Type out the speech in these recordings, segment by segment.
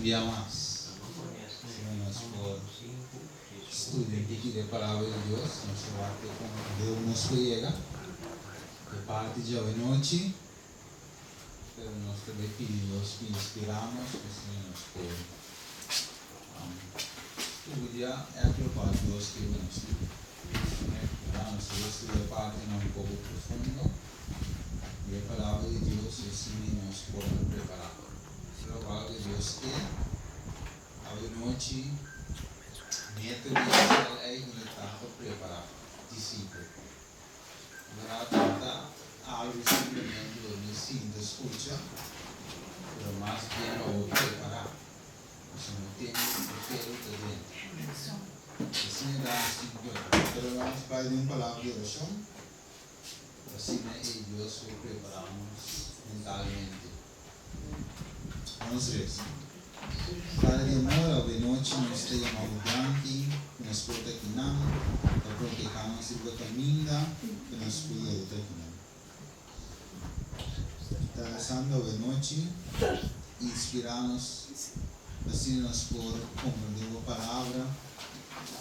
bia mas. Asina nos por studia un tiki di e Palabra di Dios. Nos ta wak te kon leu nos por yega e parti djawe nochi. Pero nos ta bay pidi Dios pa inspirá nos pa asina nos por studia ègt lokual Dios ke pa nos studia. Nos ta bay studia partinan un poko profundo di e Palabra di Dios i asina nos por ta prepará. Lokual ku Dios ke awe nochi, meta di esel eigenlijk ta pa prepará disipel. Berdad no ta algu simplemente lo mi sinta scucha, pero mas bien pa bo prepara, pasobra no tempo cu pelo ta drenta. Asina ta nos tin cu prepara. Pero nos bai den un palabra di oracion, pa asina ey Dios por prepara nos mentalmente. Nos resa. Padre di amor, awe nochi nos ta yama bo danki ku nos por ta akinan, pa protehá nos riba kaminda ku nos por yega ta akinan. Ta resando awe nochi, inspirá nos asina nos por komprendé bo palabra.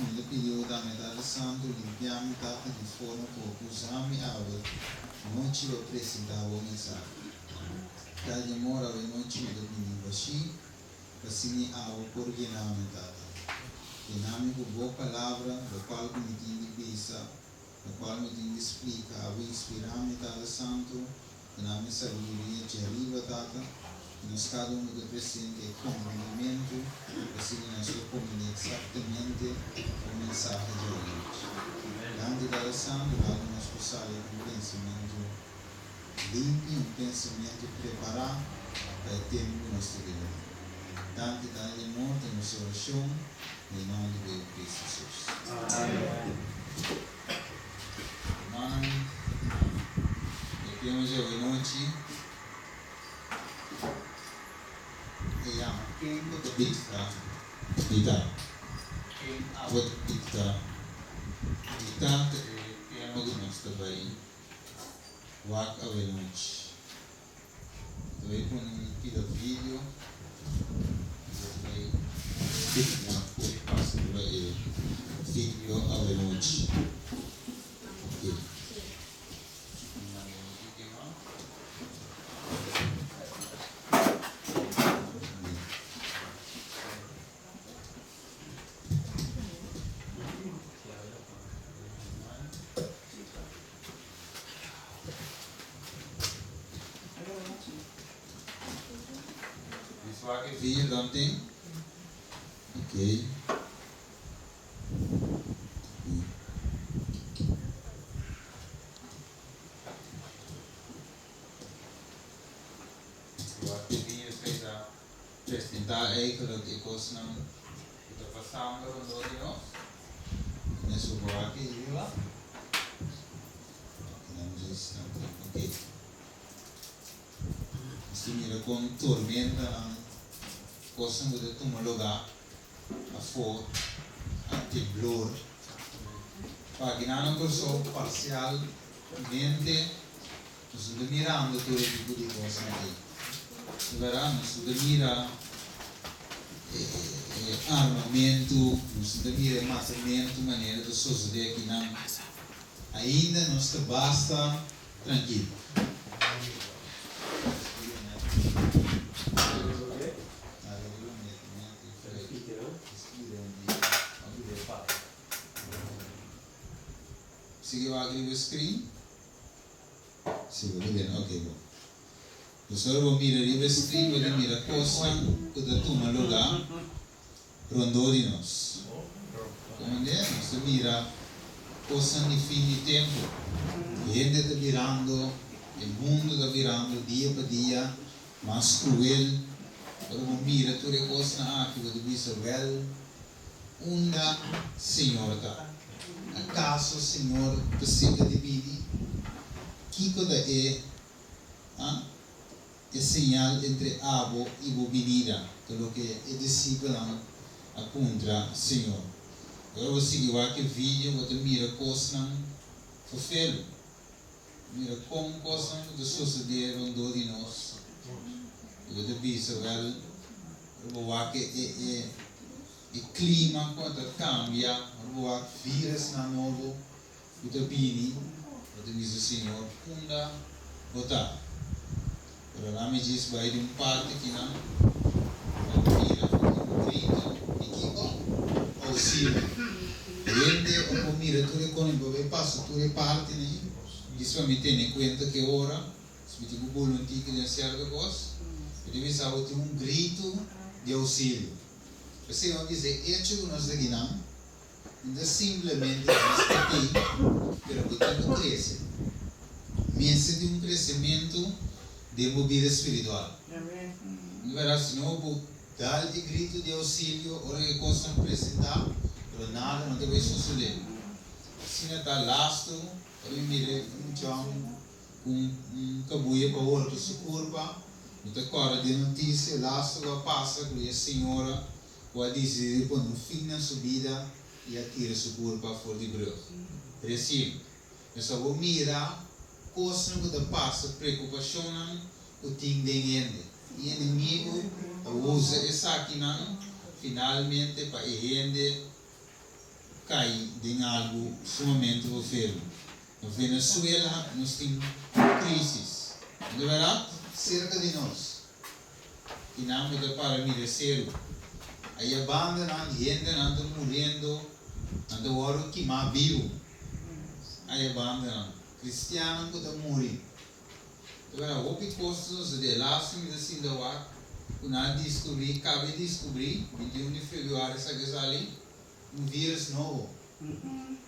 Mi ta pidi bo tambe, Tata Santu, limpiá mi, Tata, di forma ku bo por usa mi awe nochi pa presentá bo mensahe. Ta di amor awe nochi mi ta bini bashí, pa si mi awa por yena mi, Tata. Yena mi ku Bo Palabra, lokual ku mi tin di bisa, lokual mi tin di splika. Abo inspirá mi, Tata Santu, duna mi sabiduria djariba, Tata, i nos kada un ku ta presente e komprendimentu, pa asina nos por komprendé eksaktamente Bo mensahe djawe nochi. Danki, Tata Santu, laga nos por sali ku un pensamentu Limpi un pensamentu prepará pa e tempu ku nos ta biba den. Danki Tata di amor ta nos orashon den nòmber di bo Yu Kristu Hesus. Amen. Rumannan, e tema dje awenochi e yama Ken ku ta dikta bida? Ken abo ta dikta bida? Ta e tema ku nos ta bai Wak awenochi. Ta bai pone un pida video y bo ta bai termina por e pasa riba e video awenochi. Ok. Manda un video mas. Nos wak e video dan tin. Ok. Wak e video esei ta presenta eigenlijk e kosnan ku ta pasando rondó di nos. Nos por wak e riba. Nos tin mira kon tormentanan, kosnan ku ta tuma lugá afó, a temblor. Pa akinan na Kòrsou parsialmente nos no ta mirando tur e tipo di kosnan ei. Di bèrdat nos no ta mira e armamentu, nos no ta mira e matamentu manera ta sosodé akinan. Ainda nos ta basta trankil. Sigui wak riba e screen. Si, bo ta bira. Ok, bo. Pues ora bo mira riba e screen bo ta mira kosnan ku ta tuma lugá rondó di nos. Komandé, nos ta mira kosnan di fin di tempu. Hende ta birando, e mundu ta birando dia pa dia mas kruel. Ora bo mira tur e kosnan aki, bo ta bisa, Wèl, unda Señor ta? Akaso Señor ta seka di bini? Kiko ta e, ah? E señal entre abo i bo binida, ta loke e disipelnan a puntra Señor. Ora bo sigui wak e video, bo ta mira kosnan ferfelu. Mira kon kosnan ku ta sosodé rondó di nos, i bo ta bisa, Wèl, Ora bo wak e e e e klima ku a ta kambia, ora bo wak virusnan nobo ku ta bini, bo ta bisa, Señor, unda bo ta? Pero nan mi djis bai di un parti kinan pa bo mira ku tin un grito di kiko? Ousilio. Hende ora bo mira tur e koni bo bai pasa tur e partinan ei, djis pa mi tene kuenta ke ora si mi tin ku bula un tiki den sierto kos, mi ta bisa bo tin un gritu di ousilio. P'esei mi a bisa e echo ku nos ta kinan No ta simplemente djis ta tin, pero bo tin ku krese. Mester tin un kresementu den bo bida spiritual. Di bèrdat, si no bo dal e gritu di ousilio ora ku e kosnan presentá, pero nada no ta bai sosodé. Asina ta lastu ora mi mira un chòn ku un kabuya pa horka su kurpa, mi ta kòrda den notisia lastu ku a pasa ku e señora ku a disidí di pone un fin na su bida i a tira su kurpa for di brug. Resien, nos a bo mira kosnan ku ta pasa, preokupashonnan ku tin den hende. E enemigu ta usa esakinan finalmente pa e hende kai den algu sumamente vervelend. Na Venezuela nos tin un krísis. No ta bèrdat? Serka di nos. I nan bo ta para mira seru. Aya bandanan hendenan ta muriendo, nan ta wòrdu kimá bibu. Aya bandanan kristiannan ku ta muri. Ta bira hopi kos ta sosodé. Laatste mi ta sinta wak ku nan a diskubrí, kabe diskubrí, 21 di febrüari esaki a sali, un vírus nobo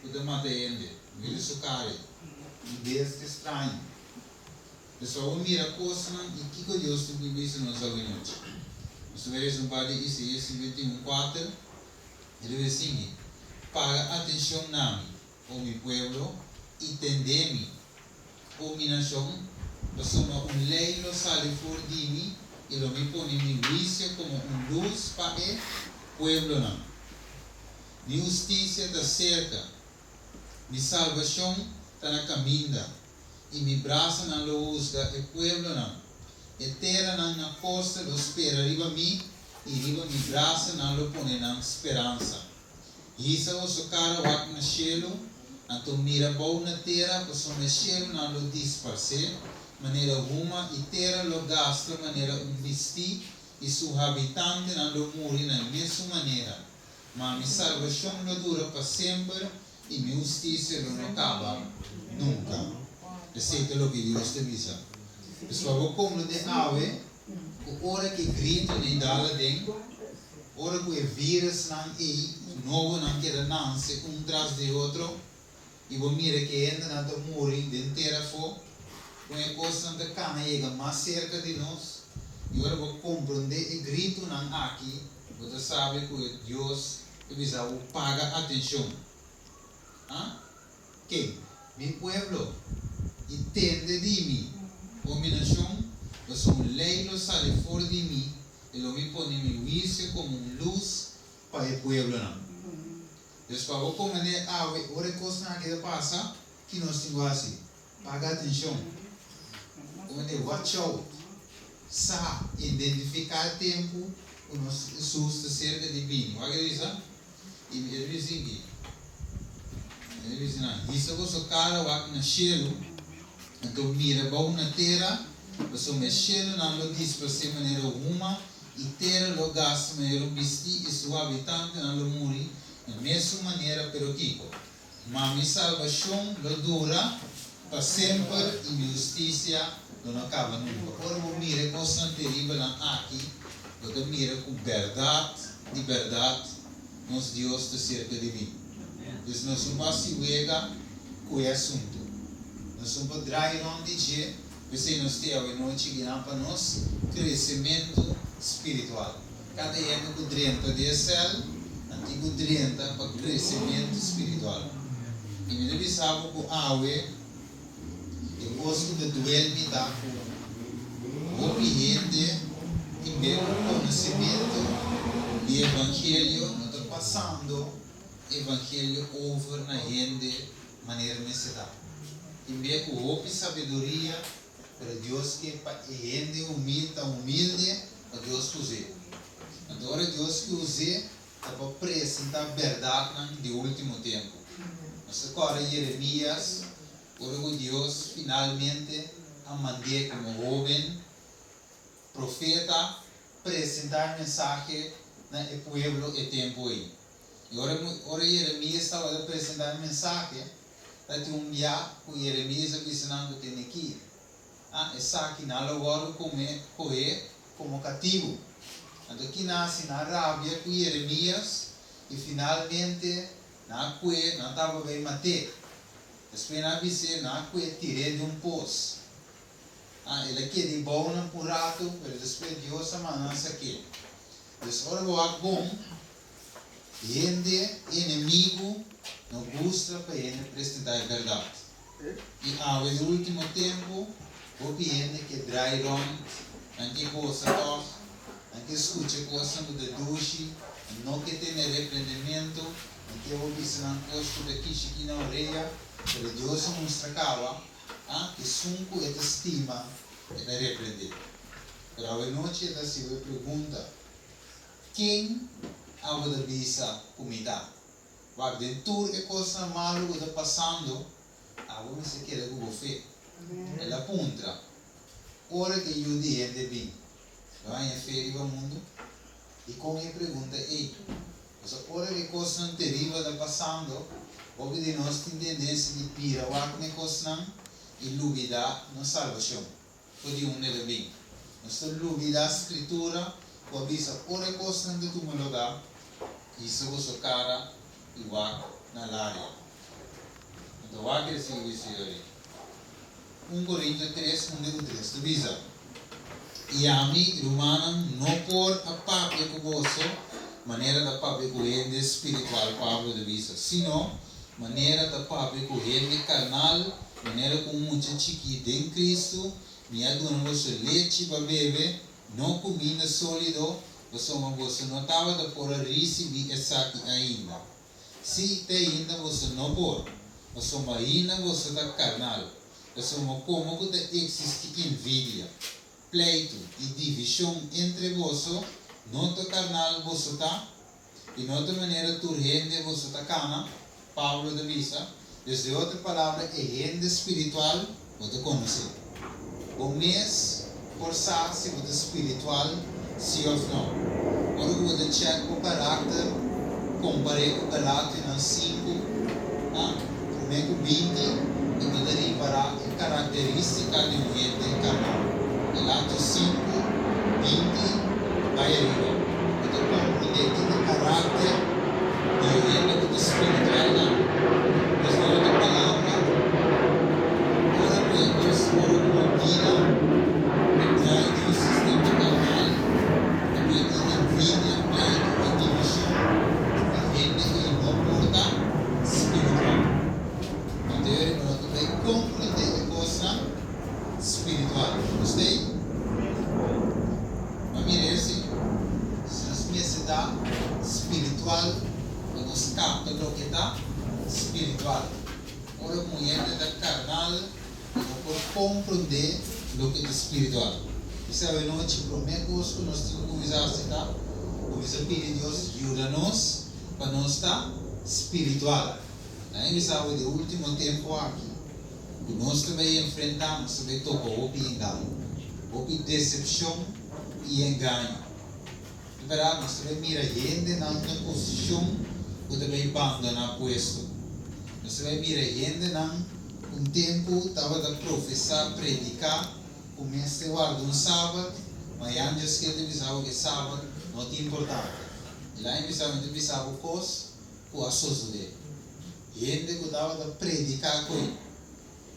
ku ta mata hende, vírus sukari, un bestia straño. Nos a wou mira kosnan i kiko Dios tin ku bisa nos awenochi. Nos ta bai resa un par di Isaías 51, kuater, e ta bisa sigui, Paga atenshon na mi, o mi pueblo, i tende mi, o mi nashon, pasobra un lei lo sali for di mi i lo mi pone mi huisio komo un lus pa e pueblonan. Mi hustisia ta serka, mi salbashon ta na kaminda. I mi brasanan lo husga e pueblonan. E teranan na kosta lo spera riba mi, i riba mi brasanan lo pone nan speransa. Hisa boso kara wak na shelu, anto mira bou na tera, pasobra e shelunan lo disparsé manera huma i tera lo gasta manera un bistí, i su habitantenan lo muri na e mesun manera. Ma mi salbashon lo dura pa semper i mi hustisia lo no kaba nunka. Esei ta loke Dios ta bisa. Pues pa bo komprendé awe ku ora ku e gritonan ei dal aden, ora ku e virusnan ei nobonan keda nanse un tras di otro i bo mira ku e hendenan ta muri den tera afó, kon e kosnan ta kana yega mas serka di nos, i ora bo komprendé e gritonan aki, bo ta sabi ku e Dios ta bisa bo paga atenshon. Ha? Ken? Mi pueblo, i tende di mi, o mi nashon, pasobra un lei lo sali for di mi, i lo mi pone mi huisio komo un lus pa e pueblonan. Dus pa bo komprendé awe ora e kosnan aki ta pasa, ki nos tin ku hasi? Paga atenshon. Komprendé, watch out. Sa, identifiká e tempu ku nos Hesus ta serka di bini. Wak e ta bisa? I e ta bisa aki, e ta bisa nan, Hisa boso kara wak na shelu, anto mira bou na tera, pasobra e shelunan lo disparsé manera huma, i tera lo gasta manera un bistí, i su habitantenan lo muri na mesun manera. Pero kiko? Ma mi salbashon lo dura pa semper i mi hustisia lo no kaba nunka. Ora bo mira e kosnan teribelnan aki, bo ta mira ku bèrdat di bèrdat nos Dios ta serka di bin. Dus nos no por hasi wega ku e asuntu. Nos no por drai rònt di dje, p'esei nos tin awenochi ginan pa nos kresementu spiritual. Kada hende ku drenta di e sèl, nan tin ku drenta pa kresementu spiritual. I mi ta bisa bo ku awe e kos ku ta duel mi ta ku hopi hende tin be ku konosementu di evangelio no ta pasando evangelio over na hende manera mester ta. Tin be ku hopi sabiduria. Pero Dios ke pa e hende humil ta humilde pa Dios us'é. Anto ora Dios ke us'é ta pa presentá bèrdatnan di último tempu. Nos ta kòrda Yeremías ora ku Dios finalmente a mand'é komo hóben profeta presentá e mensahe na e pueblo e tempu ei. I ora ora Yeremías tabata presentá e mensahe, ta tin un bia ku Yeremías a bisa nan ku tene ki, Ah, esaki nan lo wòrdu kome kohé komo katibu. Anto ki nan hasi? Nan rabia ku Yeremías i finalmente nan a kue, nan tabata bai mat'é. Despues nan a bis'é, nan a kue tir'é den un pos. Ah, el a keda i bou nan pa un ratu, pero despues Dios a manda nan sak'é. Dus ora bo wak bon, hende enemigu no gusta pa hende presentá e bèrdat. I awe den último tempu, hopi hende ke drai rònt, nan ke gosa tòg, nan ke skucha kosnan ku ta dushi, nan no ke tene reprendementu, nan ke bo bisa nan kos ku ta kishikí nan orea, pero Dios a mustra kaba, ah, esun ku e ta stima, e ta reprendé. Pero awenochi e ta hasi bo e pregunta, Ken abo ta bisa ku mi ta? Wak, den tur e kosnan malu ku ta pasando, abo mester keda ku bo fe. El a puntra, Ora ku e Yu di hende bin, lo haña fe riba mundu? Dikon e pregunta ei? Pasobra ora ku e kosnan teribel ta pasando, hopi di nos tin tendensia di bira wak na e kosnan i lubidá nos salbashon. For di unda e ta bin? Nos ta lubidá Skritura ku a bisa ora e kosnan ta tuma lugá, hisa boso kara i wak na laria. Anto wak e sigui bisa yori. Un Korintio tres, unda ku tres ta bisa, I ami, rumannan, no por a papia ku boso manera ta papia ku hende spiritual, Pablo ta bisa, sino manera ta papia ku hende karnal, manera ku un mucha chikí den Kristu, mi a duna boso lechi pa bebe, no kuminda sólido, pasobra boso no tabata por a risibí esaki ainda. Sí, te ainda boso no por, pasobra ainda boso ta karnal. Pasobra komo ku ta eksistí envidia, pleitu i divishon entre boso, no ta karnal boso ta? I no ta manera tur hende boso ta kana? Pablo ta bisa. Dus den otro palabra, e hende spiritual bo ta konosé. Bo mes por sa si bo ta spiritual si òf nò. Ora ku bo ta chèk bo karakter, kompar'é ku Galationan sinku, a, promé ku 20, i bo ta ripará e karakterístika di un hende karnal. Galatio 5, 20 bai ariba, bo ta komprondé ki ta karakter di e hende ku ta spiritual nan. Pues den otro palabra, ora ku e kos ora ku bo bira ta drai den un sistema karnal, kaminda tin envidia, pleitu i divishon, e hende ei no por ta spiritual. Anto e ora bo no ta bai komprondé e kosnan spiritual. Nos ta ei? Ma mira esei, si nos mester ta spiritual pa nos kapta loke ta spiritual. Ora ku un hende ta karnal, e no por komprondé loke ta spiritual. P'esei awenochi promé kos ku nos tin ku kuminsá hasi ta kuminsá pidi Dios yuda nos pa nos ta spiritual. Nan a bisa awe di último tempu aki ku nos ta bai enfrentá, nos ta bai topa hopi engaño, hopi desepshon i engaño. Di bèrdat nos ta bai mira hendenan na posishon ku ta bai bandoná puesto. Nos ta bai mira hendenan ku un tempu tabata profesá, prediká ku mester warda un sabat, ma ya Dios kier ta bisa bo ku e sabat no ta importante. El a bisa mi ta bisa bo kos ku a sosodé. Hende ku tabata prediká koe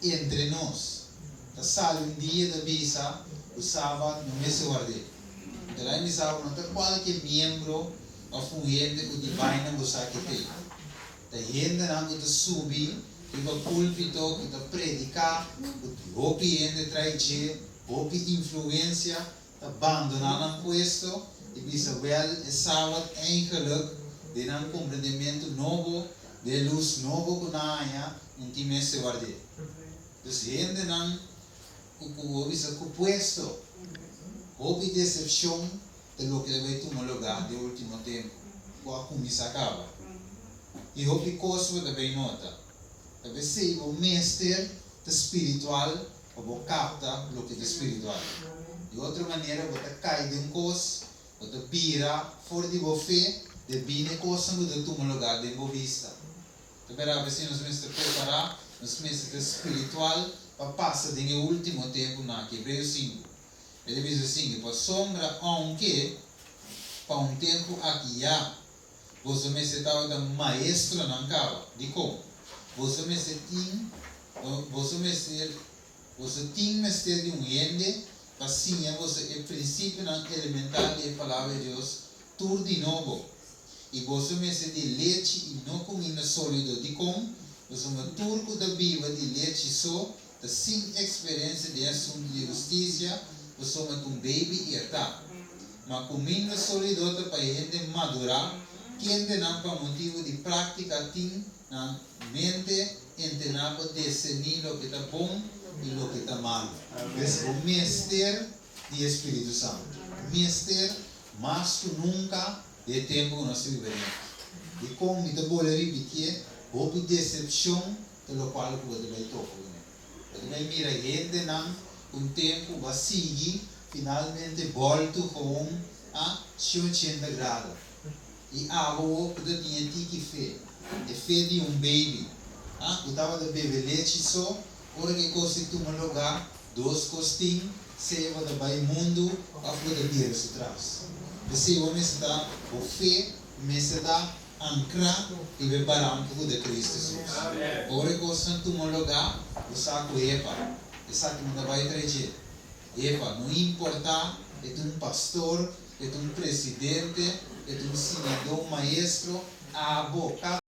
entre nos ta sali un dia ta bisa ku sabat no mester ward'é. Anto el a bisa bo no ta kualke miembro òf un hende ku di baina bo sa ke t'ei. Ta hendenan ku ta subi riba púlpito, ku ta prediká, ku hopi hende trae dje, hopi influensia, ta bandoná nan puesto i bisa wèl e sabat eigenlik den nan komprendementu nobo, den e lus nobo ku nan haña, un tin mester ward'é. Dus hendenan ku ku bo bisa ku puesto, hopi desepshon. Ta loke ta bai tuma lugá den último tempu ku a kuminsá kaba. I hopi kos bo ta bai nota. Ta p'esei bo mester ta spiritual pa bo kapta loke ta spiritual. Di otro manera bo ta kai den kos, bo ta bira for di bo fe debí na e kosnan ku ta tuma lugá den bo bista. Ta bèrdat p'esei nos mester prepará, nos mester ta spiritual pa pasa den e último tempunan aki. Hebreo 5. E ta bisa asin, Pasobra ounke pa un tempu aki ya boso mester tabata maestronan kaba, dikon? Boso mester tin, boso mester, boso tin mester di un hende pa siña boso e prinsipionan elemental di e Palabra di Dios tur di nobo. I boso mester di lechi i no kuminda sólido. Dikon? Pasobra tur ku ta biba di lechi so ta sin eksperensia den asuntu di hustisia, pasobra ta un beibi i e ta. Ma kuminda sólido ta pa e hende madurá, kendenan pa motibu di práktika tin nan mente entrená pa diserní loke ta bon i loke ta malu. Pues bo mester di e Spiritu Santu. Mester mas ku nunka den e tempu ku nos ta biba den. Dikon mi ta bolbe ripitié? Hopi desepshon ta lokual ku bo ta bai topa kuné. Bo ta bai mira hendenan ku un tempu bo a sigui finalmente bòltu gewoon a 180 grado. I abo wo ku ta tin e tiki fe, e fe di un baby, a ku tabata bebe lechi so, ora ku e kos di tuma lugá, dos kos tin, sea bo ta bai mundu òf bo ta bira su tras. P'esei bo mester ta, bo fe mester ta Ankrá riba e baranka ku ta Cristo Jesus. Ora e kosnan tuma lugá, bo sa ku epa, esaki no ta bai trae dje. Epa, no importá e ta un pastor, e ta un presidente, e ta un siñadó, un maestro, abo, kada.